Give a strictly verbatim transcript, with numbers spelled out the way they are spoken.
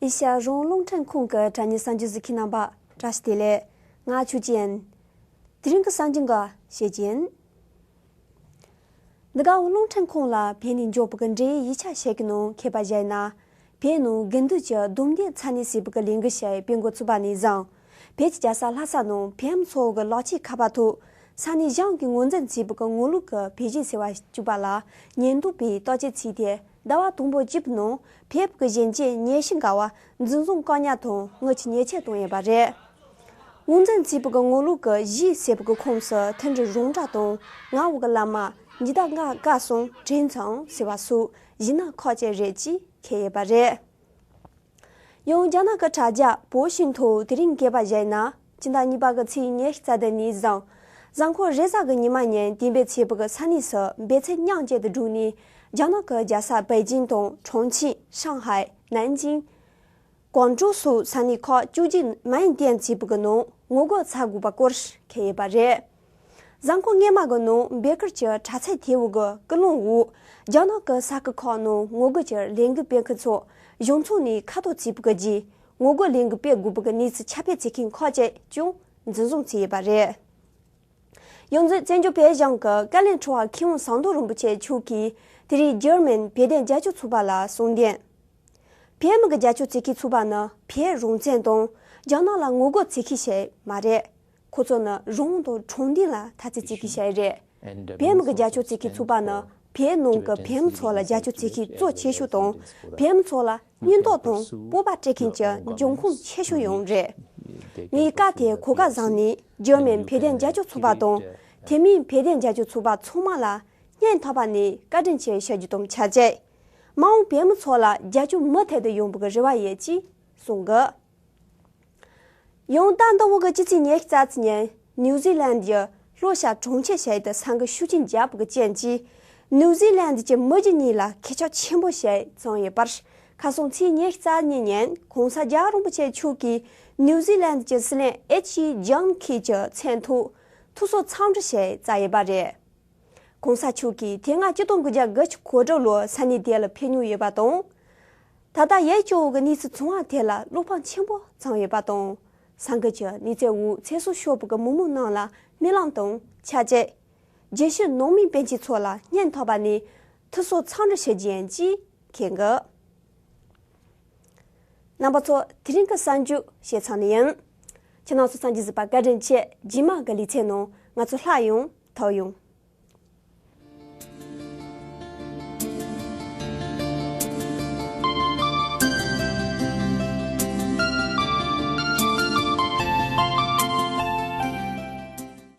ཨེ་ཤ་ཡ་རང་དབང་རླུང་འཕྲིན་ཁང་གི་དྲ་བརྙན་གསར་འགྱུར་གཟིགས་མཁན་རྣམ་པ་བཀྲ་ཤིས་བདེ་ལེགས། ང་ཆོས་ཅན། དེ་རིང་གི་གསར་འགྱུར་འགའ་བཤད་ཀྱིན། འདི་ག་རླུང་འཕྲིན་ཁང་ལ་བོད་ནས་འབྱོར་བའི་འབྲེལ་ཡོད་ཡིག་ཆ་ཞིག་གི་ནང་མཁས་པ་ཞིག་ན། བོད་ནང་དགུན་དུས་ཀྱི་སྡོམ་དེ་ཚ་ནད་སེལ་བའི་ལས་འགུལ་ཞིག་སྤེལ་འགོ་ཚུགས་པ་ནས་བཟུང་། བོད་ཀྱི་རྒྱལ་ས་ལྷ་ས་ནང་བོད་མི་ཚོ་གི་ལག་ཁྱེར་ཁ་པར་ཐོག་ས་གནས་གཞུང་གིས་ངོས་འཛིན་བྱས་པའི་ངོ་ལོག་གི་བོད་གཞས་ཟེར་བ་བཅུག་པ་ལ་ཉེན་རྟོག་པས་བརྟག་དཔྱད་བྱས་ཏེ། ཟླ་བ་དང་པོ་གཅིག་པའི་ནང་བོད་ཀྱི་གཞོན་སྐྱེས་ཉི་ཤུ་འགའ་བ་འཛིན་བཟུང་བཀག་ཉར་དང་དངུལ་གྱི་ཉེས་ཆད་བཏང་ཡོད་པ་རེད། ངོས་འཛིན་བྱས་པའི་ངོ་ལོག་གི་གཞས་ཟེར་བའི་ཁོངས་སུ་མཐུན་སྒྲིལ་རོང་བྲག་དང་ང་འོ་གི་བླ་མ། འཇིགས་སྒར་སྐལ་བཟང་དྲན་ཚང་ཟེར་བ་སོགས་གཞས་སྣ་ཁག་ཅིག་རེད་ཅེས་འཁོད་ཡོད་པ་རེད། ཡང་རྒྱ་ནག་གི་དྲ་རྒྱ་པོ་ཤིན་ཐོག་དེ་རིང་སྐད་པ་བཞག་ན། སྤྱི་ཟླ་གཉིས་པ་གི་ཚེས་ཉི་ཤུ་རྩ་བདུན་ནས་བཟུང་གཟའ་འཁོར་རེས་གཟའ་གི་ཉི་མ་ཉིན་དེ་འབད་ཚེས་པ་གི་ས་གནས་སུ་འབད་ཚད་མཉམ་བཅད་དུ་བསྒྲུགས་ནས། རྒྱ་ནག་གི་རྒྱལ་ས་པེ་ཅིང་དང་ཁྲོང་ཆིང་། ཧྲང་ཧའེ། ནན་ཅིང་། ཀོང་ཀྲོའུ་སོགས་ས་གནས་ཁག་བཅུ་གཅིག་མ་དབྱིན་ཏན་བྱས་པའི་ནང་ངོ་རྒོལ་བྱ་དགོས་པ་སྐོར་འཁོད་ཡོད་པ་རེད། གཟའ་འཁོར་སྔོན་མ་གི་ནང་བོད་ཁུལ་གྱི་དྲག་རྩལ་ཐེ་བོ་གི་སྐུལ་སློང་འོག་རྒྱ་ནག་གི་ས་ཁུལ་ཁག་ནང་ངོ་རྒོལ་གྱི་ལས་འགུལ་སྤེལ་མཁན་ཚོ་གཞུང་ཚོགས་ནས་ཁ་ཐོར་བྱས་པའི་རྗེས། ངོ་རྒོལ་ལས་འགུལ་སྤེལ་དགོས་པའི་གནས་ཚུལ་ཁྱབ་སྤེལ་བྱེད་མཁན་ཁག་ཅིག་ཀྱང་འཛིན་བཟུང་བྱས་ཡོད་པ་རེད། ཡང་འཛིན་བཙན་བྱོལ་བོད་གཞུང་གི་བཀའ་བློན་ཁྲི་པ་མཁས་དབང་ཟམ་གདོང་རིན་པོ་ཆེ་མཆོག་གིས་དེ་རིང་འཇར་མན་བོད་དོན་རྒྱབ་སྐྱོར་ཚོགས་པ་ལ་གསུང་དོན། བོད་མི་གི་རྒྱབ་སྐྱོར་བྱེད་མཁན་ཚོགས་པ་ནི་བོད་རང་བཙན་དང་རྒྱ་ནག་ལ་ངོ་རྒོལ་བྱེད་མཁན་ཞིག་མ་རེད། ཁོ་ཚོ་ནི་རང་དབང་དང་དྲང་བདེན་ལ་འཐབ་རྩོད་བྱེད་མཁན་ཞིག་རེད། བོད་མི་གི་རྒྱབ་སྐྱོར་བྱེད་མཁན་ཚོགས་པ་ནི་བོད་ནང་གི་བོད་མི་ཚོ་ལ་རྒྱབ་སྐྱོར་བྱེད་མཁན་གཙོ་ཆེ་ཤོས་དང་། བོད་མི་ཚོ་ལ་སྙིང་སྟོབས་དང་སྤོབས་པ་སྤྲད་མཁན་གྱི་འབྱུང་ཁུངས་ཆེ་ཤོས་ཡང་རེད། ངས་སྐབས་དེར་གོ་སྐབས་བཟུང་ནས་འཇར་མན་བོད་དོན་རྒྱབ་སྐྱོར་ཚོགས་པ་དང་། དེ་མིན་བོད་དོན་རྒྱབ་སྐྱོར་ཚོགས་པ་ཚང་མ་ལ་སྙིང་ཐག་པ་ནས་བཀའ་དྲིན་ཆེ་ཞུ་རྒྱུ་དང་ཆབས་ཅིག་མ་འོངས་བོད་མི་ཚོ་ལ་རྒྱབ་སྐྱོར་མུ་མཐུད་དུ་ཡོང་བའི་རེ་བ་ཡོད་ཅེས་གསུངས་འདུག་ཡང་ཟླ་འདི་བོ་གི་སྤྱི་ཚེས་ཉི་ཤུ་རྩ་གཅིག་ཉིན་ནིའུ་ཛི་ལན་ཡི་ལྷོ་ཤར་གྲོང་ཁྱེར་ཞིག་ཏུ་ས་འགུལ་ཤུགས་ཆེན་བརྒྱབ་པའི་རྐྱེན་གྱིས། ནིའུ་ཛི་ལན་གྱི་མི་རྒྱུ་གཉིས་ལ་མཁས་མཆོག་ཆེན་པོ་ཞིག་བྱུང་ཡོད་པར། ཁ་སང་ཚེས་ཉི་ཤུ་རྩ་གཉིས་ཉིན་གོང་ས་རྒྱལ་བ་རིན་པོ་ཆེ་མཆོག་གིས་ནིའུ་ཛི་ལན་གྱི་སྲིད་བློན་ཨེཆ་ཨི་ཇོན་ཁི་གྱི་མཚན་ཐོག་ཐུགས་གསོ་འཚམས་འདྲི་ཞིག་བསྩལ་ཡོད་པ་རེད། གོང་ས་མཆོག་གིས་དེ་སྔ་ཆིག་སྟོང་དགུ་བརྒྱ་དགུ་བཅུ་གོ་དྲུག་ལོར་ས་གནས་དེ་ལ་ཕེབས་མྱོང་ཡོད་པ་དང་། ད་ལྟ་ཡུལ་སྐྱོ་བོ་གི་གནས་ཚུལ་བྱུང་བ་དེ་ལ་བློ་ཕམ་ཆེན་པོ་བྱུང་ཡོད་པ་དང་། ས་འགུལ་གྱི་གནས་ཚུལ་འོག་ཚེ་སྲོག་ཤོར་བའི་མི་མང་རྣམས་ལ་སྨོན་ལམ་དང་ཆབས་ཅིག་རྒྱལ་གཞིས་ནང་མི་སྤུན་མཆེད་ཚོ་ལ་སྙིང་ཐག་པ་ནས་ཐུགས་གསོ་འཚམས་འདྲི་ཞུ་རྒྱུ་ཡིན་ཅེས་འཁོད་འདུག་རྣམ་པ་ཚོ། དེ་རིང་གི་གསར་འགྱུར་བཤད་ཚར་ནི་ཡིན། ཁྱེད་རྣམ་ཚོ་གསར་འགྱུར་གཟིགས་པར་བཀའ་དྲིན་ཆེ། རྗེས་མ་གི་ལེ་ཚན་ནང་ང་ཚོ་སླར་ཡང་ཐུག་ཡོང་།